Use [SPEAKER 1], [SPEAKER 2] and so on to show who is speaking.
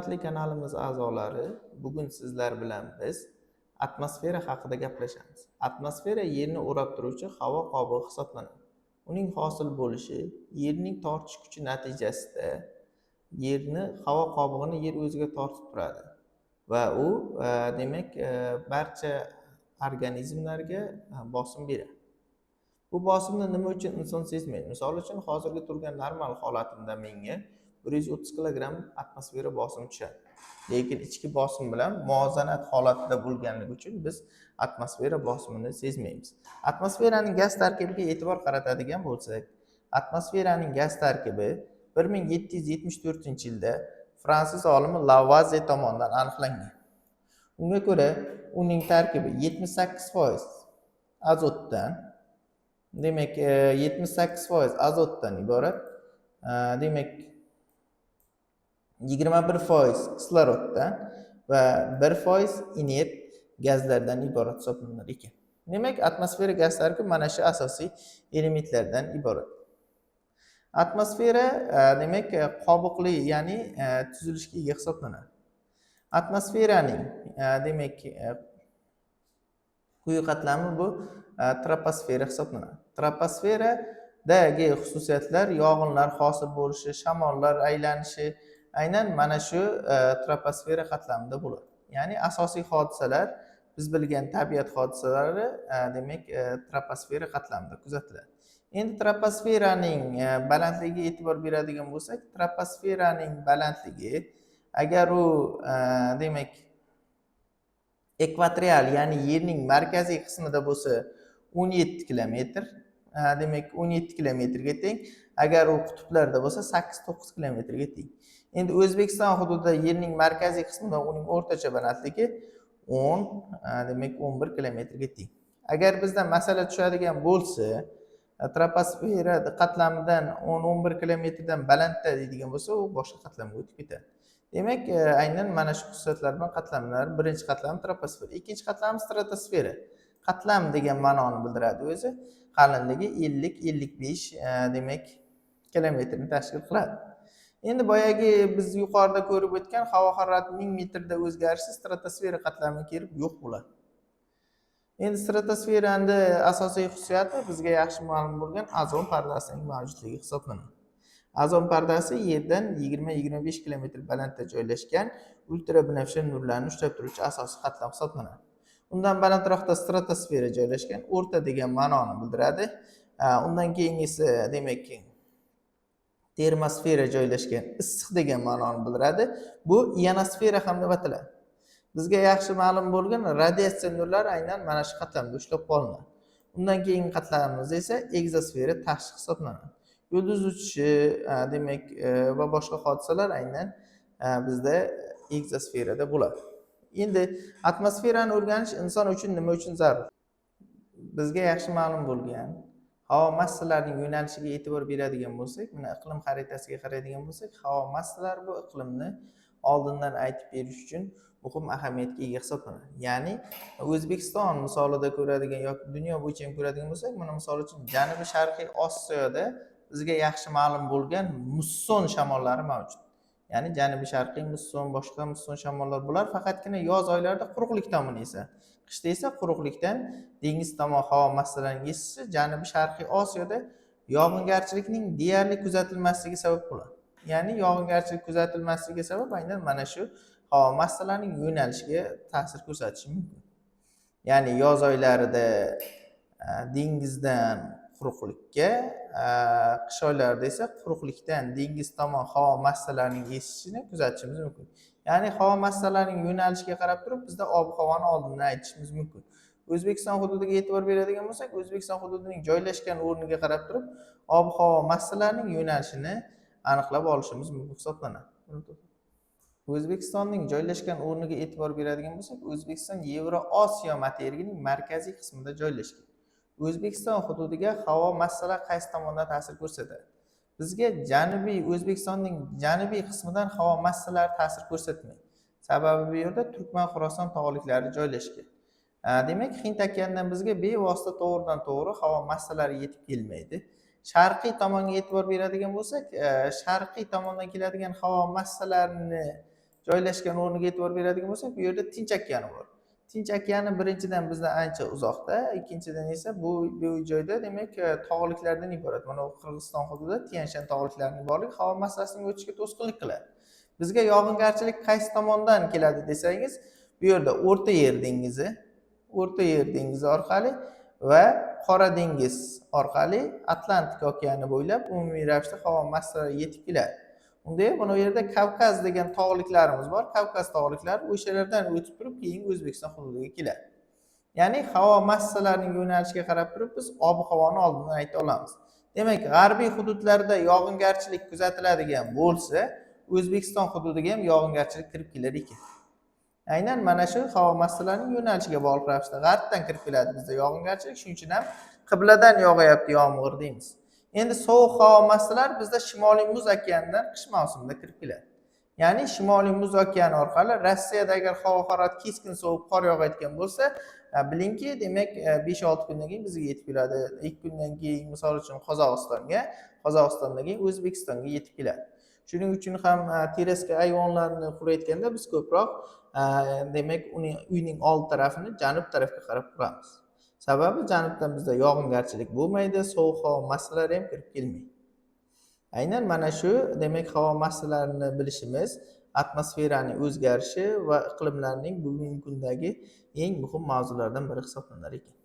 [SPEAKER 1] Hurmatli kanalimiz a'zolari, bugun sizlar bilan biz atmosfera haqida gaplashamiz. Atmosfera Yerni o'rab turuvchi havo qobig'i hisoblanadi. Uning hosil bo'lishi Yerning tortish kuchi natijasida Yerni havo qobig'ini Yer o'ziga tortib turadi va u demak, barcha organizmlarga bosim beradi. Bu bosimni nima uchun inson sezmaydi? Misol uchun, hozirgi turgan normal holatimda menga 130 kilogramm atmosfera bosimi tushadi. Lekin ichki bosim bilan muvozanat holatida bo'lganligi uchun biz atmosfera bosimini sezmaymiz. Atmosferaning gaz tarkibiga e'tibor qaratadigan bo'lsak, atmosferaning gaz tarkibi 1774-yilda fransuz olimi Lavaze tomonidan aniqlangan. Unga ko'ra, uning tarkibi 78% azotdan, demak, 78% azotdan iborat, demak, 21% kisloroddan va 1% inert gazlardan iborat hisoblanar ekan. Demak, atmosfera gaz tarkibi mana shu asosiy elementlardan iborat. Atmosfera, demak, qobiqli, ya'ni tuzilishga ega hisoblanadi. Atmosferaning, demak, quyi qatlami bu troposfera hisoblanadi. Troposferadagi xususiyatlar yog'inlar hosil bo'lishi, shamollar aylanishi aynan mana shu troposfera qatlamida bo'ladi. Ya'ni asosiy hodisalar, biz bilgan tabiat hodisalari, demak, troposfera qatlamida kuzatiladi. Endi troposferaning balandligiga e'tibor beradigan bo'lsak, troposferaning balandligi agar u, demak, ekvatorial, ya'ni Yerning markaziy qismida bo'lsa, 17 kilometr, demak, 17 kilometrga teng. Agar u qutblarda bo'lsa, 8-9 kilometrga teng. Endi O'zbekiston hududida Yerning markaziy qismida uning o'rtacha balandligi 10, demak, 11 kilometrga teng. Agar bizdan masala tushadigan bo'lsa, troposfera qatlamidan 10-11 kilometrdan balandda deydigan bo'lsa, u boshqa qatlamga o'tib ketadi. Demak, aynan mana shu xususiyatlar bilan qatlamlar. Birinchi qatlam troposfera, ikkinchi qatlam stratosfera. Qatlam degan ma'noni bildiradi o'zi. Qalinligi 50-55, demak, kilometrni tashkil qiladi. Endi boyagi biz yuqorida ko'rib o'tgan havo harorati 1000 metrda o'zgarishi stratosfera qatlamiga kelib yo'q bo'ladi. Endi stratosferani asosiy xususiyati bizga yaxshi ma'lum bo'lgan ozon pardasining mavjudligi hisoblanadi. Ozon pardasi Yerdan 20-25 kilometr balandda joylashgan ultrabinafsha nurlarni ushlab turuvchi asosiy qatlam hisoblanadi. Undan balandroqda stratosfera joylashgan, o'rta degan ma'noni bildiradi. Undan keyingisi, demak, termosfera joylashgan, issiq degan ma'noni bildiradi. Bu ionosfera ham deb ataladi. Bizga yaxshi ma'lum bo'lgan radiatsiya nurlari aynan mana shu qatlamda ushlab qolinadi. Undan keyingi qatlamimiz esa ekzosfera, tashqi hisoblanadi. Yulduz uchishi, demak, va boshqa hodisalar aynan bizda ekzosferada bo'ladi. Endi atmosferani o'rganish inson uchun nima uchun zarur? Bizga yaxshi ma'lum bo'lgan havo massalarining yo'nalishiga e'tibor beradigan bo'lsak, mana iqlim xaritasiga qaraydigan bo'lsak, havo massalari bu iqlimni oldindan aytib berish uchun muhim ahamiyatga ega hisoblanadi. Ya'ni O'zbekiston misolida ko'radigan yoki dunyo bo'yicha ham ko'radigan bo'lsak, mana misol uchun Janubi Sharqiy Osiyoda bizga yaxshi ma'lum bo'lgan musson shamollari mavjud. Ya'ni janubiy sharqiy musson, boshqa musson shamollar, bular faqatgina yoz oylarida quruqlik tomon esadi. Qishda esa quruqlikdan dengiz tomon havo massalarining esishi Janubiy Sharqiy Osiyoda yog'ingarchilikning deyarli kuzatilmasligiga sabab bo'ladi. Ya'ni yog'ingarchilik kuzatilmasligiga sabab aynan mana shu havo massalarining yo'nalishiga ta'sir ko'rsatishi mumkin. Ya'ni yoz oylarida dengizdan quruqlikka, qish oylarida esa quruqlikdan dengiz tomon havo massalarining esishini kuzatishimiz mumkin. Ya'ni havo massalarining yo'nalishiga qarab turib bizda ob havoni oldindan aytishimiz mumkin. O'zbekiston hududiga e'tibor beradigan bo'lsak, O'zbekiston hududining joylashgan o'rniga qarab turib ob havo massalarining yo'nalishini aniqlab olishimiz mumkin hisoblanadi. O'zbekistonning joylashgan o'rniga e'tibor beradigan bo'lsak, O'zbekiston Yevroosiyo materigining markaziy qismida joylashgan. O'zbekiston hududiga havo massalari qaysi tomondan ta'sir ko'rsatadi? Bizga janubiy, O'zbekistonning janubiy qismidan havo massalari ta'sir ko'rsatmaydi. Sababi bu yerda Turkman Xuroson tog'liklari joylashgan. Demak, Hind okeanidan bizga bevosita to'g'ridan to'g'ri havo massalari yetib kelmaydi. Sharqiy tomonga e'tibor beradigan bo'lsak, sharqiy tomondan keladigan havo massalarini Joylashgan o'rniga e'tibor beradigan bo'lsak, bu yerda Tinch okeani bor. Tinch okeani birinchidan bizdan ancha uzoqda, ikkinchidan esa bu joyda, demak, tog'liklardan iborat. Mana bu Qirg'iziston hududida Tianshan tog'liklarining borligi havo massasining o'tishiga to'sqinlik qiladi. Bizga yog'ingarchilik qaysi tomondan keladi desangiz, bu yerda O'rta Yer dengizi orqali va Qora dengiz orqali Atlantik okeani bo'ylab umumiy ravishda havo massalari yetib keladi. Unda ham mana bu yerda Kavkaz degan tog'liklarimiz bor. Kavkaz tog'liklari o'shalardan o'tib turib, keyin O'zbekiston hududiga keladi. Ya'ni havo massalarining yo'nalishiga qarab turib biz ob havoni oldindan ayta olamiz. Demak, g'arbiy hududlarda yog'ingarchilik kuzatiladigan bo'lsa, O'zbekiston hududiga ham yog'ingarchilik kirib kelar ekan. Aynan mana shu havo massalarining yo'nalishiga bog'liq ravishda g'arbdan kirib keladi bizda yog'ingarchilik, shuning uchun ham qibladan yog'ayapti yomg'ir deymiz. Endi sovuq havo massalari bizda Shimoliy muz okeanidan qish mavsumida kirib keladi. Ya'ni Shimoliy muz okeani orqali Rossiyada agar havo harorati keskin sovib, qor yog'ayotgan bo'lsa, bilingki, demak, 5-6 kundan keyin bizga yetib keladi. 2 kundan keyin, misol uchun, Qozog'istonga, Qozog'istondan keyin O'zbekistonga yetib keladi. Shuning uchun ham terraska ayvonlarni qurayotganda biz ko'proq, demak, uni uyning old tarafini janub tarafga qarab quramiz. Sababi janubdan bizda yog'ingarchilik bo'lmaydi, sovuq havo massalari ham kirib kelmaydi. Aynan mana shu, demak, havo massalarini bilishimiz atmosferaning o'zgarishi va iqlimlarning bugungi kundagi eng muhim mavzulardan biri hisoblanar ekan.